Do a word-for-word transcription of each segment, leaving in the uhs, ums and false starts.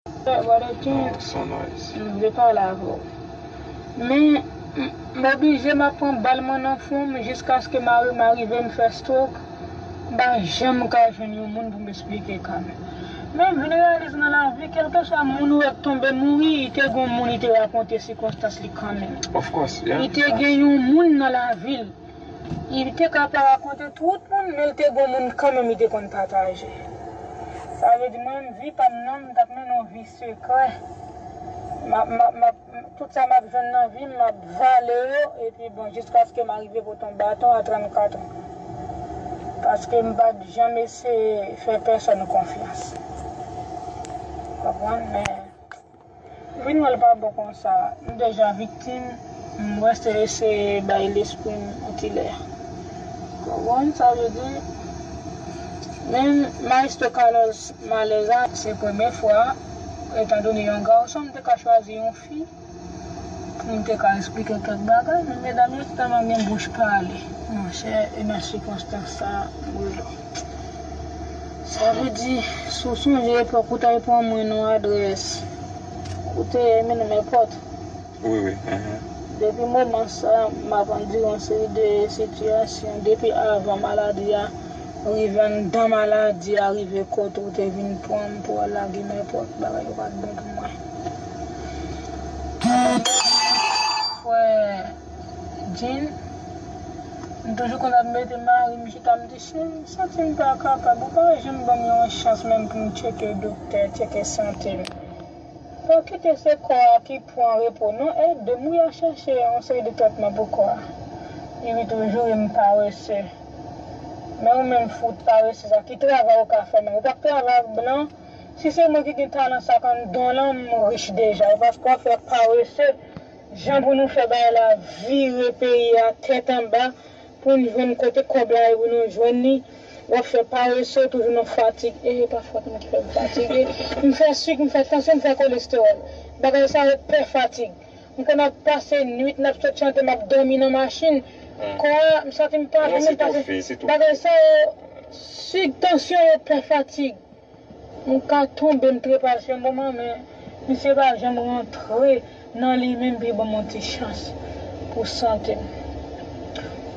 Brother King, Son noise. m vle pale avè w. Men, m oblije m ap pran bal mwen nan fwon m jiskaske mari m arive m fè stroke. M pa janm ka jwenn yon moun pou m esplike ka m. Men, m vin reyalize nan lavi, kèlkeswa moun ou wè k tonbe mouri, li te gon moun li te rakonte sikonstans li kanmenm. Of course, yeah. Li te gen yon moun nan lavi l. Li te ka pa rakonte tout moun, men l te gon moun kanmenm li te konn pataje. Sa vle di mwen, vi pa m nan, m t ap mennen yon vi sekrè. M ap, m ap, m ap, tout sa m ap jwenn nan vi m, m ap vale yo, epi bon, jiskaske m arive pote yon baton a trannkat an. Paske m pa t janm eseye fè pèsòn konfyans. Konprann? Men, vin wè l pa bon konsa. M deja viktim, m wè se eseye bay lespri m yon ti lè. Konprann sa vle di? Men Maestro Carlos Maleza, se premye fwa, etandone yon gason, m te ka chwazi yon fi pou m te ka esplike kèk bagay, men medam yo tèlman gen bouch pale. Monchè, e nan sikonstans sa, m rele w. Sa vle di, si w sonje epòk ou t al pran mwen nan adrès, ou te mennen m nenpòt. Wi, wi. Mhm. Depi moman sa, m ap andire yon seri de sitiyasyon. Depi avan maladi a, rive anndan maladi a, rive kote ou te vin pran m pou al lage m nenpòt, bagay yo pa t bon pou mwen. Frè Jean, m toujou konn ap mete mari m chita, m di, cheri, m santi m pa kapab, ou pa janm ban m yon chans menm pou m tcheke doktè, tcheke sante m. Pa kite se kò a ki pran repo non, ede m wi a chèche yon seri de trètman pou kò a. Epi toujou e m parese. Men ou menm fout parese sa, ki travay ou ka fè menm? Ou pa k travay ak blan? Si se mwen ki gen talan sa k anndan w lan, m rich deja. E paske w ap fè parese, jan pou nou fè bagay la vire peyi a tèt anba, pou n jwenn kote kòb la ye pou nou jwenn li. W ap fè parese, toujou nan fatig. E pa fòt mwen ki fè m fatige. M fè sik, m fè tansyon, m fè kolestewòl. Bagay sa yo pè fatig. M konn ap pase nwit, n ap sot chante, m ap dòmi nan machin. Kò a, m santi m pa vle menm pase. Bagay sa yo, sik, tansyon yo pè fatig. M ka tonbe, m trepa sou yon moman, men misye pa janm rantre nan li menm pou l ban m yon ti chans pou sante m.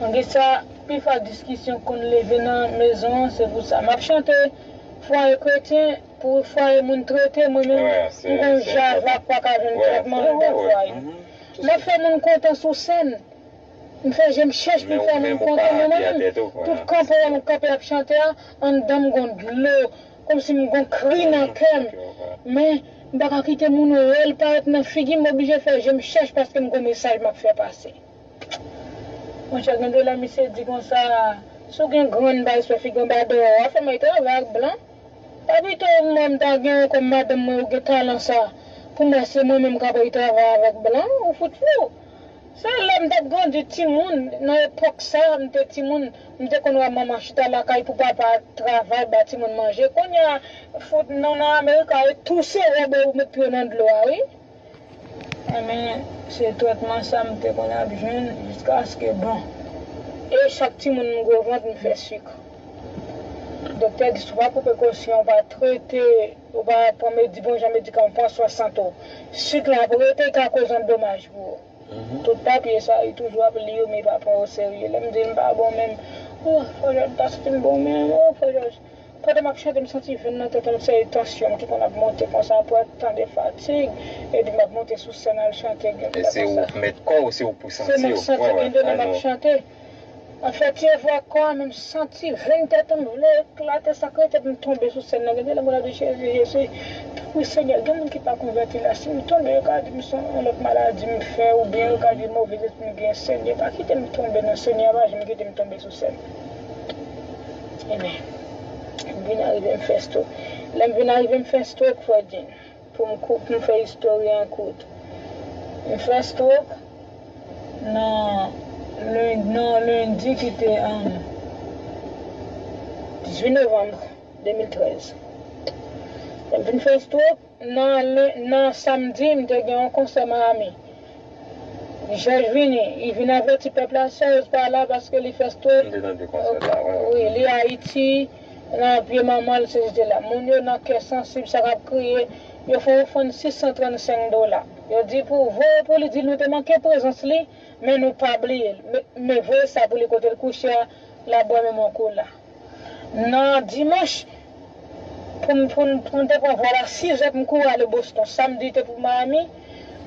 Malgre sa, pifwa diskisyon konn leve nan mezon an, se pou sa. M ap chante fwaye kretyen pou fwaye moun trete, mwen menm, m gon java k pa ka jwenn trètman anndan fwaye. M ap fè moun kontan sou sèn. M fè je m chèch pou m fè moun kontan, men mwen menm, tout kanpe wè m kanpe ap chante a, anndan m gon dlo, kòmsi m gon kri nan kè m. Men, m pa ka kite moun wè l parèt nan figi m, m oblije fè je m chèch paske m gon mesaj m ap fè pase. Monchè, gen de lè misye di konsa, si w gen grann bay sou figi w anba dèyè w, a fè m al travay ak blan. Pa pito mwen m ta gen yon kòm madanm mwen ou gen talan sa. Pou mwen se mwen menm k ap al travay avèk blan, ou fout fou. Se lè m t ap grandi timoun, nan epòk sa, m te timoun, m te konn wè manman chita lakay pou papa travay ba timoun manje. Kounye a, fout nou nan Amerika, e touse wè ou met pye w nan dlo a, wi. Enben, se trètman sa m te konn ap jwenn jiskaske, bon. E chak timoun m gwo vant, m fè sik. Doktè di, si w pa pran prekosyon, w pa trete, ou pa pran medi-, bon jan medikaman, pran swen sante w, sik la ap rete, ka koz yon domaj pou ou. Tout papye sa, li toujou ap li yo, men li pa pran yo serye. Lè m di l m pa bon menm, oh, frè Jòj, m pa santi m bon menm, oh, frè Jòj. Pandan m ap chante, m santi venn nan tèt mwen, se tansyon m ki konn ap monte konsa, pou tande fatig, epi m ap monte sou sèn al chante, gen de lè konsa. E se ou k mèt kò w, se ou k pou santi w. Se mwen k santi, gen de lè m ap chante. An fè ti efò ak kò a, men m santi venn tèt mwen vle eklate, sa kreye tèt m tonbe sou sèn nan. Gen de lè m ap di, Jezi, Jezi, tanpri Senyè, gen moun ki pa konvèti la, si m tonbe, yo ka di m se yon lòt maladi m fè, oubyen yo ka di move lespri m gen, Senyè, pa kite m tonbe non, Senyè, pa janm kite m tonbe sou sèn. Enben, m vin arive m fè stroke. Lè m vin arive m fè stroke, frè Jean, pou m kou-, pou m fè istòri an kout. M fè stroke nan len-, nan lendi ki te, um, dizuit novanm de mil trèz. Lè m vin fè stroke, nan len-, nan samdi, m te gen yon konsè Miami. Jòj vini, li vin avèti pèp la, Serge pa la paske li fè stroke. M te tande konsè la, wi. Wi, li Ayiti, nan pye manman l, se jete la. Moun yo nan kè sansib, sa k ap kriye, Yo fè yon ofrann sis san trannsenk dola. Yo di pou voye pou li, di nou te manke prezans li, men nou pa bliye l. Men, men voye sa pou li kote l kouche a, l ap bwè menm yon kola. Nan dimanch, pou m, pou m, pou m te pran vòl a sizè pou m kouri ale Boston. Samdi te pou Miami.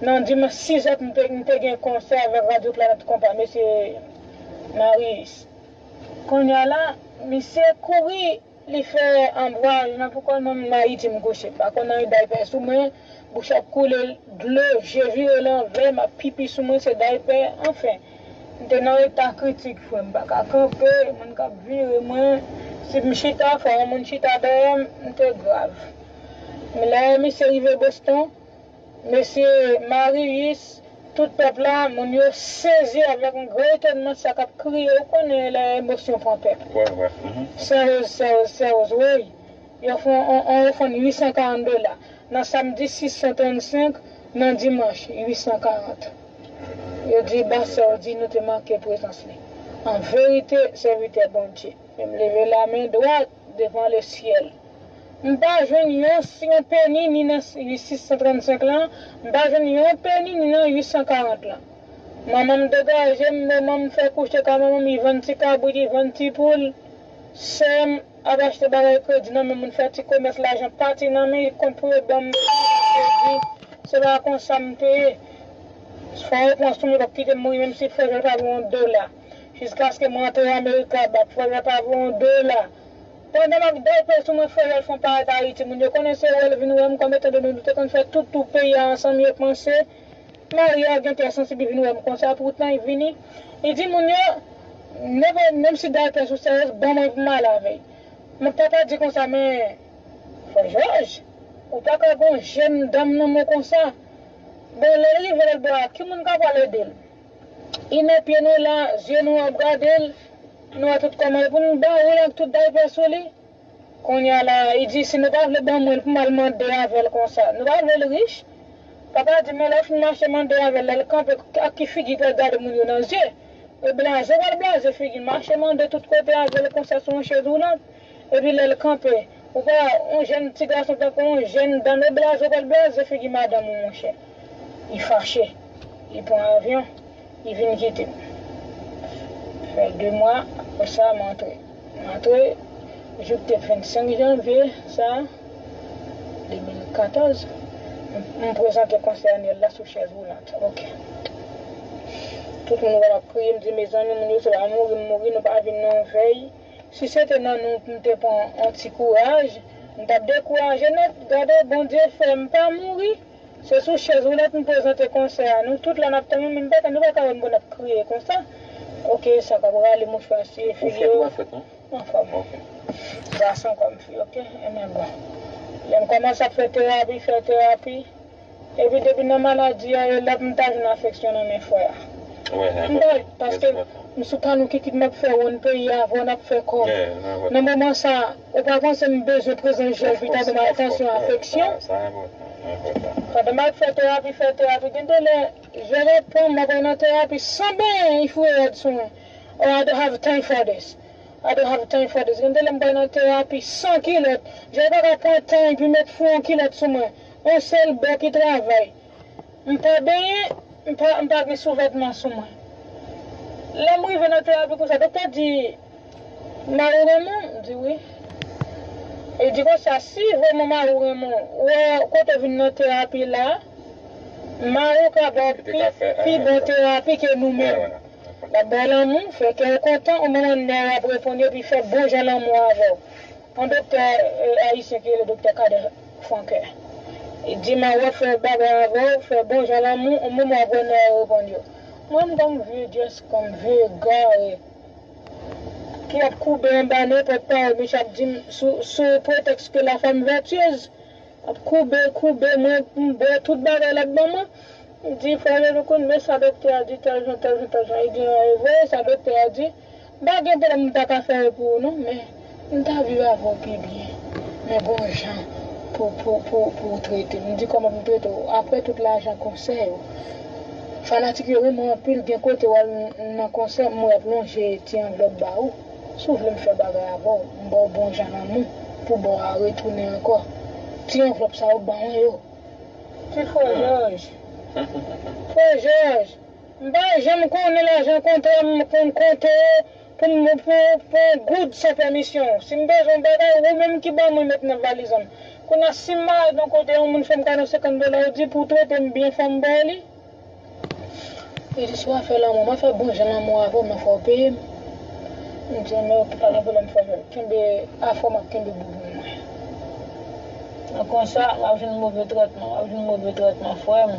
Nan dimanch sizè pou m te, m te gen konsè avèk Radyo Planèt Konpa, mesye Marius. Kounye a la, misye kouri, li fè anbraj nan pou kò l, menm Ayiti m kouche. M pa konn anyen daypè sou mwen, bouch ap koule dlo, je vire lanvè, m ap pipi sou mwen, se daypè, anfen. M te nan eta kritik, frè m, m pa ka kanpe, moun k ap vire mwen. Si m chita, fò yon moun chita dèyè m, m te grav. Men lè misye rive Boston, mesye Marius, tout pèp la, moun yo sezi avèk yon gran etònman, sa k ap kriye, ou konnen lè emosyon pran pèp. Wè, wè. Mhm. Sèyoz, sèyoz, sèyoz, wi. Yo fè yon, yon, yon ofrann uit san karant dola. Nan samdi sis san trannsenk, nan dimanch uit san karant. Yo di, ba sè w di nou te manke prezans li. An verite, sèvitè Bondye. Men m leve lamen dwat devan lesyèl. M pa jwenn yon, yon peni ni nan uit san trannsenk lan, m pa jwenn yon peni ni nan uit san karant lan. Manman m degaje m, manman m fè kouche ka manman m, li vann ti kabrit, li vann ti poul. Sè m ap achte bagay kredi nan men moun, fè ti komès, lajan pati nan men, li kont pou yo ban m kredi. Se pa konsa m te ye. Fò yo pran sou mwen, yo p ap kite m mouri, menm si frè Jòl pa voye yon dola. Jiskaske mwen antre Amerika, bat frè Jòl pa voye yon dola. Pandan m ap dèyè sou mwen, frè Jòl fè yon parèt Ayiti. Moun yo konnen se wè l vin wè m, kòm etan done nou te konn fè tout tou peyi a ansanm, yo panse Maria gen kè sansib, li vin wè m konsa, poutan li vini. Li di moun yo, menm si daypè sou sèyèz, ban mwen pou m ale avè l. Men papa di konsa, men, frè Jòj, ou pa ka gon jèn dam nan men konsa. Bon, lè l rive lòt bò a, ki moun k ap al ede l? Li nan pye nou la, zye nou ap gade l, nou wè tout kòman l pou n ba ou l ak tout daypè sou li. Kounye a la, li di, si nou pa vle ban mwen l pou m al mande avè l konsa, nou pa vle l rich? Papa di, men lè w fin mache mande avè l, lè l kanpe, ak ki figi l pral gade moun yo nan zye? E blaze w pral blaze figi l, mache mande tout kote avè l konsa sou yon chèz woulant. Epi lè l kanpe, ou pa wè yon jèn ti gason tankou yon jèn dam, e blaze w pral blaze figi madanm ou, monchè. Li fache. Li pran avyon. Li vin kite m. Fè de mwa, apre sa, m antre. M antre, jou k te vennsenk janvye, sa, de mil katòz, m, m prezante konsè anyèl la sou chèz woulant. Ok. Tout moun wè m ap kriye, m di, mezanmi, moun yo, se pa mouri m mouri, nou pa vin nan yon vèy. Si se te nan nou, m te pran yon ti kouraj, m t ap dekouraje nèt. Gade, Bondye fè m pa mouri. Se sou chèz woulant m prezante konsè a. Nou tout la n ap tann, men m pa ka, nou pa ka wè m pou n ap kriye konsa. Ok, sa k ap rale mouchwa siye figi yo. Ou fèt, ou pa fèt, non? Anfòm. Ok. Gason kòm fi, ok? Ebyen bon. Lè m kòmanse ap fè terapi, fè terapi. Epi depi nan maladi a, e la pou m ta jwenn afeksyon nan men frè a. M pa, paske m sou kanou kikit m ap fè wonn peyi a, avè w n ap fè kòb. Nan moman sa, ou pa panse m bezwen prezans Jòj pou ta ban m atansyon, afeksyon? Pandan m ap fè terapi, fè terapi, gen de lè, Jòj ap pran m, m ap nan terapi san benyen, li foure rad sou mwen. Oh, I don't have time for this. I don't have time for this. Gen de lè m pral nan terapi san kilòt. Jòj pa ka pran tan epi met fou yon kilòt sou mwen. Yon sèl bò ki travay. M pa benyen, m pa, m pa gen souvètman sou mwen. Lè m rive nan terapi konsa, doktè di, mari w renmen w? M di wi. Li di konsa, si vrèman mari w renmen w, ou wè kote w vin nan terapi la, mari w ka ba w pi, pi bon terapi ke nou menm. L ap ba w lanmou, fè kè w kontan, yon moman nèg ap reponn yo, epi fè bon jan lanmou avè w. Yon doktè, eh, ayisyen ki rele doktè Kader Franquer. Li di, mari w ap fè bagay avè w, fè bon jan lanmou, yon moman w ap wè nèg yo reponn yo. Mwen, m kòm vye dyès, kòm vye egare, ki ap koube anba nenpòt pawòl misye ap di m sou, sou pretèks ke la femme vertueuse. Ap koube, koube, mwen, m bwè tout bagay l ap ban mwen. M di, frè Jean-Louis, men sa doktè a di, tèl jan, tèl jan, tèl jan. Li di, e vre, sa doktè a di. M pa gen pwoblèm, m ta ka fè l pou ou, non, men m ta viv avè w pi byen. Men gon jan pou, pou, pou, pou w trete m. M di, kòman pou m trete w? Apre tout lajan konsè yo, fanatik yo renmen w anpil, gen kote w al n-, nan konsè, m wè y ap lonje ti anvlòp ba ou. Si w vle m fè bagay avè w, m ba w bon jan lanmou, pou ba w a retounen ankò. Ti anvlòp sa yo ban mwen yo. Frè Jòj. Frè Jòj. M pa janm konnen lajan kontra m konn konte pou m pou pou yon goud san pèmisyon w. Si m bezwen yon bagay, ou menm ki ban mwen met nan valiz an. Kounye a si m al nan kote yon moun fè m kado senkant dola, ou di pou w trete m byen fò m ba w li. Li di si w a fè lanmou, m a fè bon jan lanmou avè w, men fò w peye m. M di men oke, pa gen pwoblèm frè Jòj. Kenbe afè w, m ap kenbe boubou mwen. Nan konsa, w ap jwenn move tretman, w ap jwenn move tretman frè m.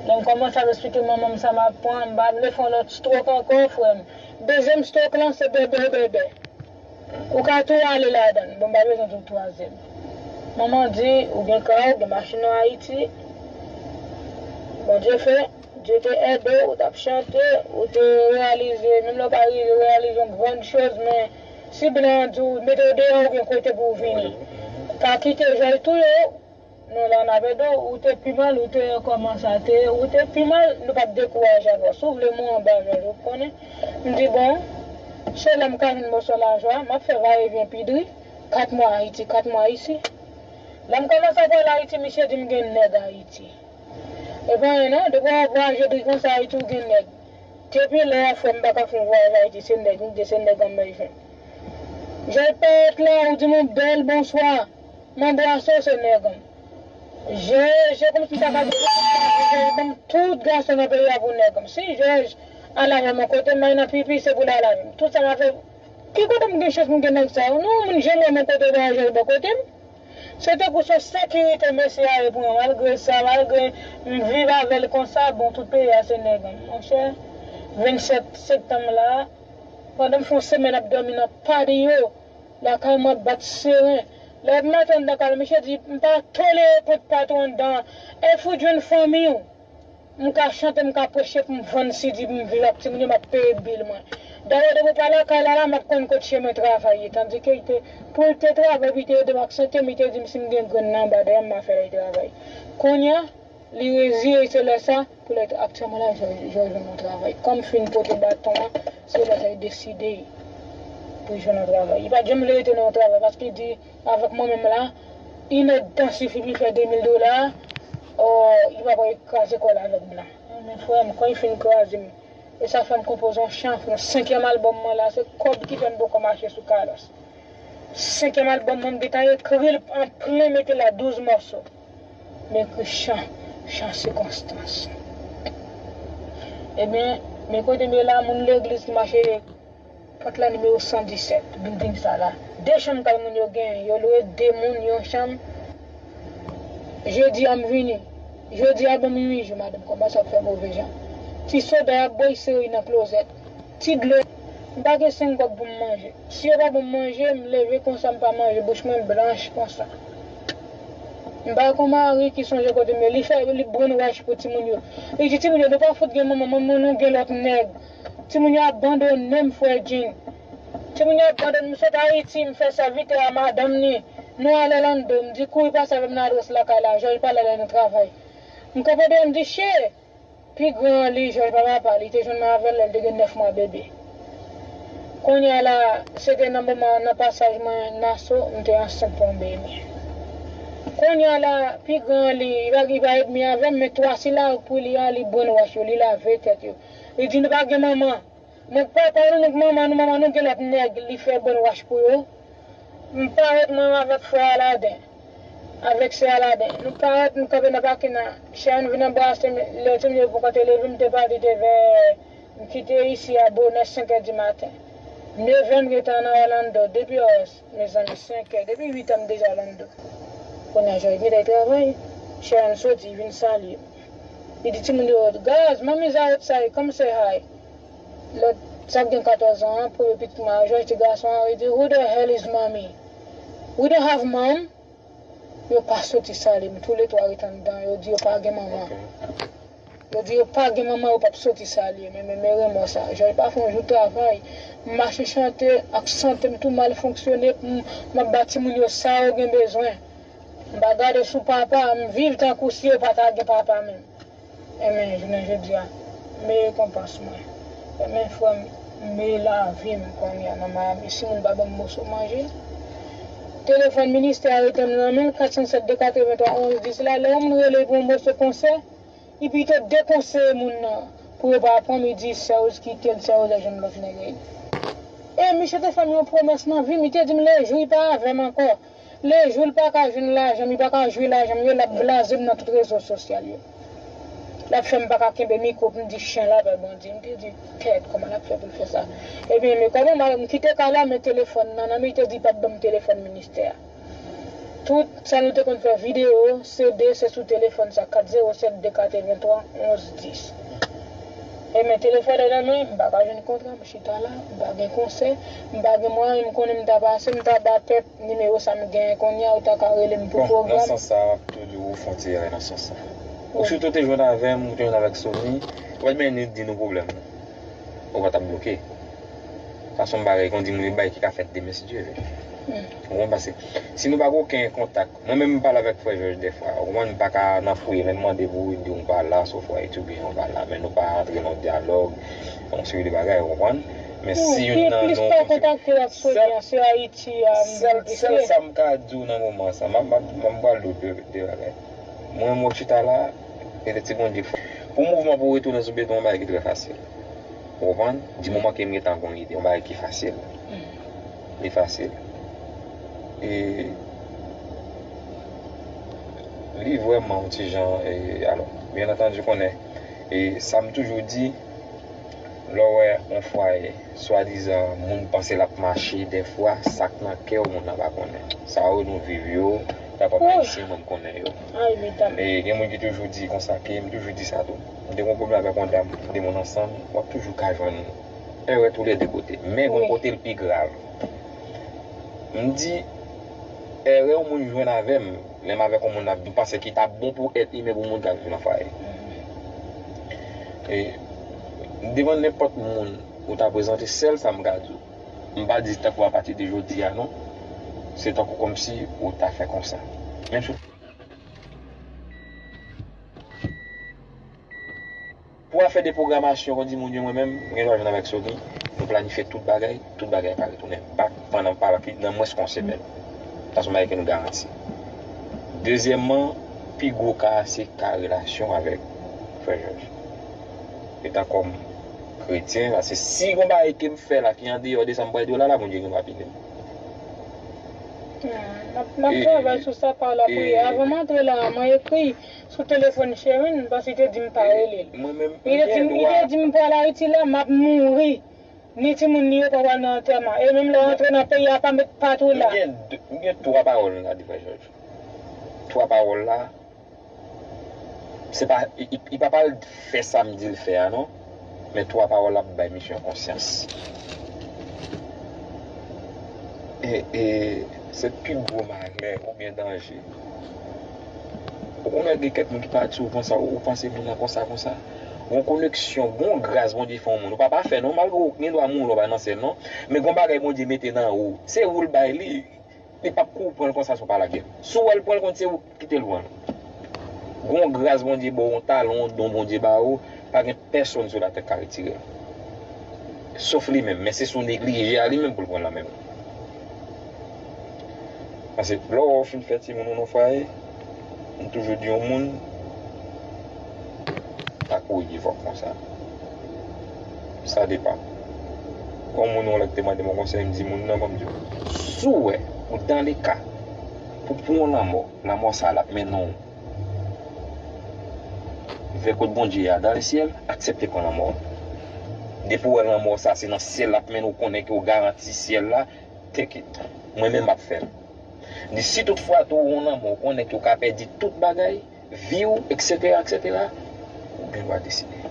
Lè m kòmanse ap eksplike manman m sa m ap pran, m pa vle fè yon lòt stroke ankò frè m. Dezyèm stroke lan se bèbè bèbè. Ou ka tou ale ladan l. Bon m pa bezwen tou twazyèm. Manman di ou gen kay, ou gen machin an Ayiti. Bondye fè, Dye te ede w, ou t ap chante, ou te reyalize, menm lè w pa rive reyalize yon grann choz, men si blan an di w mete w deyò, ou gen kote pou w vini. Pa kite Jòj touye w. Non la n ap ede w, ou te pi mal, ou te kòmanse a te, ou te pi mal, nou pa t dekouraje avè w. Si w vle mwen anba Jòj, ou konnen. M di bon, se la m ka jwenn mòso lajan, m ap fè vayevyen pi dri, kat mwa Ayiti, kat mwa isi. Lè m kòmanse ap al Ayiti, misye di m gen nèg Ayiti. E pa anyen non, depi w ap vwayaje dri konsa Ayiti ou gen nèg. Depi lè a frè m pa ka fè yon vwayaj Ayiti, se nèg m gen, se nèg an m bezwen. Jòj parèt la, ou di m yon bèl bonswa. M anbrase w, se nèg an m. Je, je kòmsi m ta ka di, Jòj ban m tout gason nan peyi a pou nèg an m. Si Jòj al avè m yon kote, m al nan pipi, se pou l al avè m. Tout sa m ap fè, ki kote m gen chans m gen nèg sa yo? Non, moun janm wè m yon kote vwayaje bò kote m. Se tankou se yon sekirite mesye a ye pou mwen. Malgre sa, malgre m viv avè l konsa, bon, tout peyi a se nèg an m. Monchè, vennsèt septanm la, pandan m fè yon semèn ap dòmi nan patio, lakay mwen ap bat seren. Lè m antre anndan kay la, misye di, m pa tolere kont patwon anndan. Efu jwenn fanmi w. M ka chante, m ka preche pou m vann sidi, pou m viv ak timoun yo, m ap peye bil mwen. Dayè, depi w pa lakay la, la, m ap konn kot chemen travay ye. Tandike, li te, pou l te travay, pou li te ede m ak sante m, li te di m si m gen grenn nan anba dèyè m, m a fè l al travay. Kounye a, li reziye, se lè sa, pou lè aktyèlman la, Jòj, Jòj jwenn yon travay. Kòm m fin pote baton an, se lè sa li deside pou l jwenn yon travay. Li pa t janm vle rete nan yon travay, paske li di, avèk mwen menm la, inèdtan sifi pou l fè de mil dola, o, li pa pral kraze kò l avèk blan. Men frè m, kan li fin kraze m, e sa fè m konpoze yon chan, yon senkyèm albòm mwen la, se kòb ki fè m poko mache sou kalòs. Senkyèm albòm mwen, m gentan ekri l an plen, mete la douz mòso. M ekri chan, chan sikonstans. Ebyen, men kote m ye la, moun legliz ki mache pòt la nimewo san disèt, bilding sa la. De chanm kay moun yo genyen, yo lwe de moun yon chanm. Jedi a m vini. Jodi a ban m uit jou, madanm kòmanse ap fè move jan. Ti soda y ap bwè, y sere nan klozèt. Ti dlo, m pa gen senk kòb pou m manje. Si yo pa ban m manje, m leve konsa, m pa manje, bouch mwen blanch konsa. M pa kon mari ki sonje kote m ye. Li fè, li brainwash pou timoun yo. Li di timoun yo, nou pa fout gen manman, manman nou gen lòt nèg. Timoun yo abandone m, frè Jean. Timoun yo abandone m, m sot Ayiti, m fè sèvitè a madanm ni. Nou al Orlando, m di kouri pase avè m nan adrès lakay la, Jòj pral ale nan travay. M kanpe deyò, m di, che! Pi gran an li, Jòj pa papa, li te jwenn mwen avè l lè l te gen nèf mwa bebe. Kounye a la, se te nan moman, nan pasaj mwen Naso, m te ansent pou yon bebe. Kounye a la, pi gran an li, li pa, li pa èdmi avè m, men twa sila pou li a, li brainwash yo, li lave tèt yo. Li di nou pa gen manman. Nèg papa nou, nèg manman nou, manman nou gen lòt nèg, li fè brainwash pou yo. M parèt mwen avèk frè Aladen, avèk sè Aladen. Nou parèt, nou kanpe nan pakin nan. Sharon vin anbrase m, lè timoun yo poko te leve, m te pati te vè, m kite isi a bonè senk è di maten. Neve m gentan nan Orlando, depi Orlando. Mezanmi, senk è, depi uit è m deja Orlando. Kounye a Jòj gentan travay. Sharon soti, vin salye m. Li di timoun yo, guys, mommy's outside, come say hi. Lòt, sa k gen katòz an an, premye pitit mwen an, Jòj ti gason an, li di, who the hell is mommy? We don't have mom. Yo pa soti salye m, toulètwa ret anndan, yo di yo pa gen manman. Yo di yo pa gen manman, yo p ap soti salye m. Men, men, men renmò sa. Jòj pa fè yon jou travay. M mache chante ak sante m tou mal fonksyone. M, m ap ba timoun yo sa yo gen bezwen. M pa gade sou papa, m viv tankou si yo pa ta gen papa menm. Enben, jounen jodi a, m rekonpans mwen. Enben, frè m, m lavi m kounye a nan Miami. Si moun pa ban m moso manje, Telefòn ministè a rete nan men l, kat san sèt de katrevenntwa onz dis la, lè yon moun rele pou yon moso konsè, li pito dekonseye moun nan pou yo pa pran m, li di Serge kite l, Serge al jwenn lòt nèg. E misye te fè m yon pwomès nan vi m, li te di m lejou li pa avè m ankò, lejou l pa ka jwenn lajan m, li pa ka jwi lajan m yo, l ap blaze m nan tout rezo sosyal yo. L ap fè m pa ka kenbe mikwo pou m di chen lapè Bondye. M te di, tèt, kòman l ap fè pou l fè sa? Ebyen, men kòman m, m kite kay la, men telefòn nan nan men, li te di l p ap ban m telefòn ministè a. Tout sa nou te konn fè videyo, C D, se sou telefòn sa, kat zewo sèt de katrevenntwa onz dis. Ebyen, telefòn nan nan men, m pa ka jwenn kontra, m chita la, m pa gen konsè, m pa gen mwayen, m konnen m ta pase, m ta ba pèp nimewo sa m genyen kounye a, ou ta ka rele m pou pwogram. Bon, nan sans sa, m ap tou di w ou fè yon ti erè nan sans sa. Ou sitou te jwenn avè m, ou te jwenn avèk Sony, ou pa t menm di nou pwoblèm nou. Ou pa t ap bloke. Sa se yon bagay, kon di moun, yon bagay ki ka fèt demen, si Dye vle. Ou konprann? Paske si nou pa gen okenn kontak, mwen menm m pale avèk frè Jòj dèfwa, ou konprann, m pa ka nan fouye, lè m mande pou ou, li di w m pa la, sofwa etidyan, ou pa la, men nou pa antre nan dyalòg, yon seri de bagay, ou konprann? Men si youn nan nou kontakte l ak Sony an, se Ayiti a m rete. Sèl sa m ka di w nan moman sa, m ap, m ap, m ap pral di w de, de bagay. Mwen, m ap chita la, e de ti Bondye fè. Pou mouvman pou w retounen sou beton, yon bagay ki trè fasil. Ou konprann? Di moman ke m gentan gon ide, yon bagay ki fasil. Li fasil. E li vrèman yon ti jan, e, alò, byen antandi, ou konnen, e sa m toujou di, lè w wè yon fwaye, swadizan, moun panse l ap mache, dèfwa, sa k nan kè w, moun nan pa konnen. Sa yo nou viv yo, ta pèp ayisyen, mwen m konnen yo. E gen moun ki toujou di konsa, ke m toujou di sa tou. M te gen yon pwoblèm avèk yon dam, de moun ansanm, w ap toujou ka jwenn erè toulède kote. Men gon kote l pi grav. M di, erè yon moun jwenn avè m, lè m avèk yon moun ap, m panse ki t ap bon pou èt imen pou moun k ap viv nan fwaye. E, devan nenpòt moun ou ta prezante, sèl sa m ka di w. M pa di tankou apati de jodi a non. Se tankou kòmsi ou ta fè konsa. Menm si Pou afè de pwogramasyon, kon di moun yo, mwen menm, m gen dwa jwenn avèk Sony, nou planifye tout bagay, tout bagay ka retounen back pandan pa plis nan mwens ke yon semèn. Sa se yon bagay ke nou garanti. Dezyèmman, pi gwo ka a se ka relasyon avèk frè Jòj. Etan kòm kretyen, paske si gon bagay ke m fè la ki andeyò de sa m pral di w la, la, Bondye gen dwa pini m. Hmm, m ap, m ap travay sou sa pa lapriyè. Avan m antre la, mwen ekri sou telefòn Sherine, paske li te di m pa rele l. Li te di m, li te di m pral Ayiti la, m ap mouri. Ni timoun li yo pa pral nan antèman. E menm lè w antre nan peyi a, pa met pat ou la. M gen, m gen twa pawòl m ka di frè Jòj. Twa pawòl la, se pa, li, li, li pa pral fè sa m di l fè a non. Men twa pawòl la ap bay misye yon konsyans. E, e, se pi gwo malè oubyen danje. Ou konnen gen kèk moun ki pati, ou panse, ou panse moun nan konsa, konsa. Gon koneksyon, gon gras Bondye fè yon moun. Ou pa pafè non, malgre ou gen dwa mouri, ou pa nan syèl non. Men gon bagay Bondye mete nan ou. Se ou l bay li. Li p ap kou pran l konsa si w pa lage l. Si w wè l pran l, konn se ou ki kite l pran l. Gon gras Bondye ba w, yon talon, yon don Bondye ba ou, pa gen pèsonn sou latè k ka retire l. Sof li menm, men se si w neglije a li menm pou l pran l nan men w. Paske lè w wè w fin fè timoun ou nan fwaye, m toujou di yon moun, pa kouri vòk konsa. Sa depann. Yon moun yon lè ki te mande m yon konsèy, m di moun nan, ban m di w, si w wè ou dans le cas pou pran yon lanmò, lanmò sa l ap mennen w vè kot Bondye a dans le ciel, aksepte pran lanmò. Depi w wè lanmò sa se nan syèl l ap mennen w, konnen ke w garanti syèl la, take it. Mwen menm m ap fè l. M di si tout fwa tou ou nan lanmò, ou konnen ke w ka pèdi tout bagay, vi w, eksetera, eksetera, ou gen dwa deside.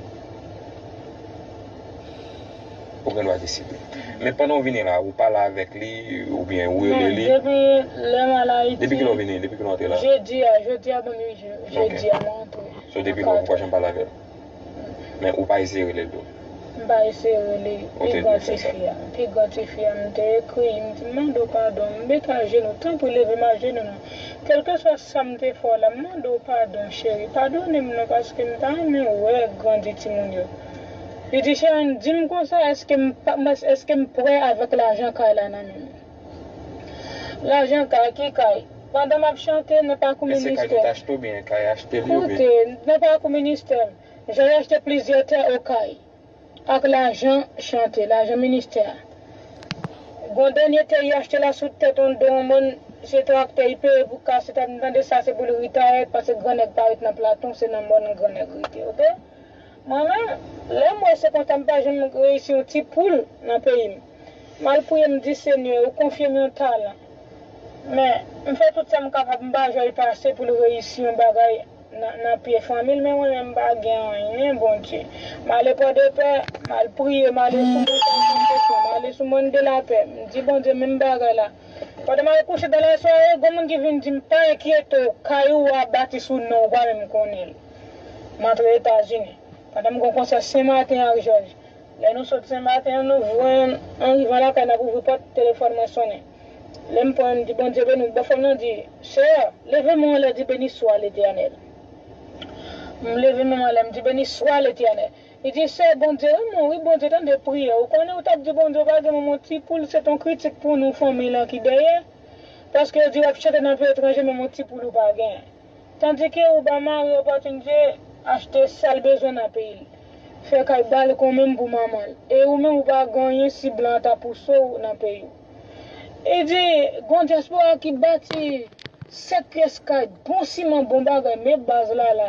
Ou gen dwa deside. Men pandan w vini la, ou pale avèk li, oubyen ou rele li. Non, depi lè m al Ayiti. Depi kilè w vini? Depi kilè w antre la? Jedi a, jedi a ban m uit jou. Ok. Jedi a mwen antre. So, depi lè w pa janm pale avè l? Men ou pa eseye rele l tou? M pa eseye rele l. Pi gran tifi a, pi gran tifi a, m te ekri, m di, m mande w padon, m mete ajenou, tanpri leve m ajenou non. Kèlkeswa sa m te fè w la, m mande w padon, cheri, padone m non, paske m ta renmen wè grandi timoun yo. Li di, Sherine, di m konsa, èske m pa, èske m prè avèk lajan kay la nan men m? Lajan kay, ki kay? Pandan m ap chante nan pakou ministè. E se kay yo t achte oubyen kay achte li oubyen? Koute, nan pakou ministè, jan yo achte plizyè tè Okay ak lajan chante, lajan ministè a. Gon dènye tè y achte la sou tèt yon do yon moun, se traktè y peye pou kase tèt, m tande sa se pou l retire, paske gran nèg pa ret nan Platon, se nan mòn gran nèg rete, oke? Mwen menm, lè m wè se konsa m pa janm reyisi yon ti poul nan peyi m. M al priye, m di, Senyè, ou konfye m yon talan. Men, m fè tout sa m kapab, m pa jwenn pase pou l reyisi yon bagay nan, nan pye fanmi l, men mwen menm m pa gen anyen, Bondye. M ale Pòdepè, m al priye, m ale sou Montay Santosyon, m ale sou Mòn de Lapè, m di, Bondye, menm bagay la. Pandan m al kouche dan lasware, gon moun ki vin di m, pa enkyete w, kay ou a bati sou non w, ou pa menm konnen l. M antre Etazini. Pandan m gon konsè Senmaten ak Jòj. Lè nou sot Senmaten an, nou jwenn, an rivan lakay, n ap ouvri pòt, telefòn mwen sonnen. Lè m pran, m di, Bondye beni w. Bòfrè m nan di, Sè, leve men w anlè, di, Beni swa Letènèl. M leve men m anlè, m di, Beni swa Letènèl. Li di, Sè, Bondye renmen w, wi, Bondye tande priyè w. Ou konnen, ou t ap di Bondye w pa gen menm yon ti poul, se t yon kritik pou nou, fanmi lan ki dèyè. Paske yo di w ap chante nan peyi etranje, menm yon ti poul ou pa gen. Tandike ou ba mari w opòtinite achte sa l bezwen nan peyi l. Fè kay balkon menm pou manman l. E ou menm ou pa gen anyen si blan an ta pouse w nan peyi w. E di, gon dyaspora ki bati sèt pyès kay, bon siman, bon bagay, men baz la la.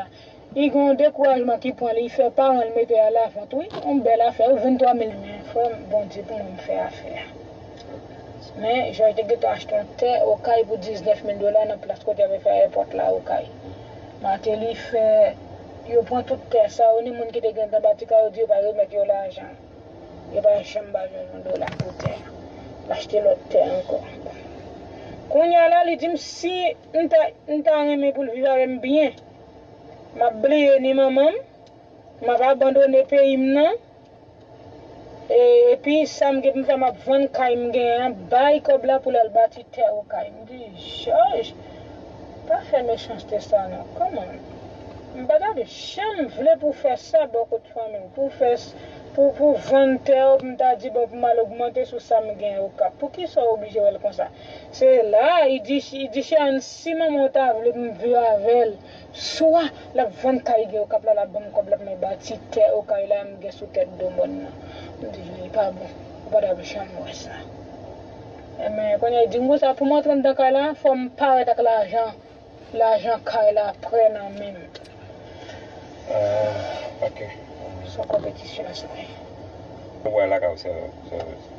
Li gen yon dekourajman ki pran li, li fè paran l mete a lavant, wi. Yon bèl afè, wi, venntwa mil men, frè m, Bondye pou mwen, m fè afè a. Men, Jòj te gentan achte yon tè Okay pou diznèf mil dola nan plas kote y ap fè ayewopò la Okay. Martelly fè, yo pran tout tè sa yo, ni moun ki te gentan bati kay yo di yo pa remèt yo lajan. Yo pa janm ba Jòj yon dola pou tè a. L achte lòt tè ankò. Kounye a la, li di m si m ta, m ta renmen pou l viv avè m byen, m ap bliye ni manman m, m ap abandone peyi m nan, e, epi sa m gen pou m fè, m ap vann kay m genyen an, bay kòb la pou l al bati tè Okay. M di, Jòj, pa fè mechanste sa non. Kòman? M pa t ap janm vle pou w fè sa bò kot fanmi w, pou w fè s-, pou, pou w vann tè w, pou m ta di, bon, pou m al ogmante sou sa m gen Okap. Poukisa w oblije wè l konsa? Se la, li di, li di, Cheyenne, si manman w ta vle pou m viv avè l, swa l ap vann kay gen Okap la, l ap ban m kòb la pou mwen bati tè Okay la m gen sou tèt do mòn nan. M di, li pa bon. Ou pa t ap janm wè sa. Enben, kounye a, li di m konsa, pou m antre anndan kay la, fò m parèt ak lajan, lajan kay la prè nan men m. Ah, ok. Se yon konpetisyon sa ye. Ou wè lakay ou, sè, sè.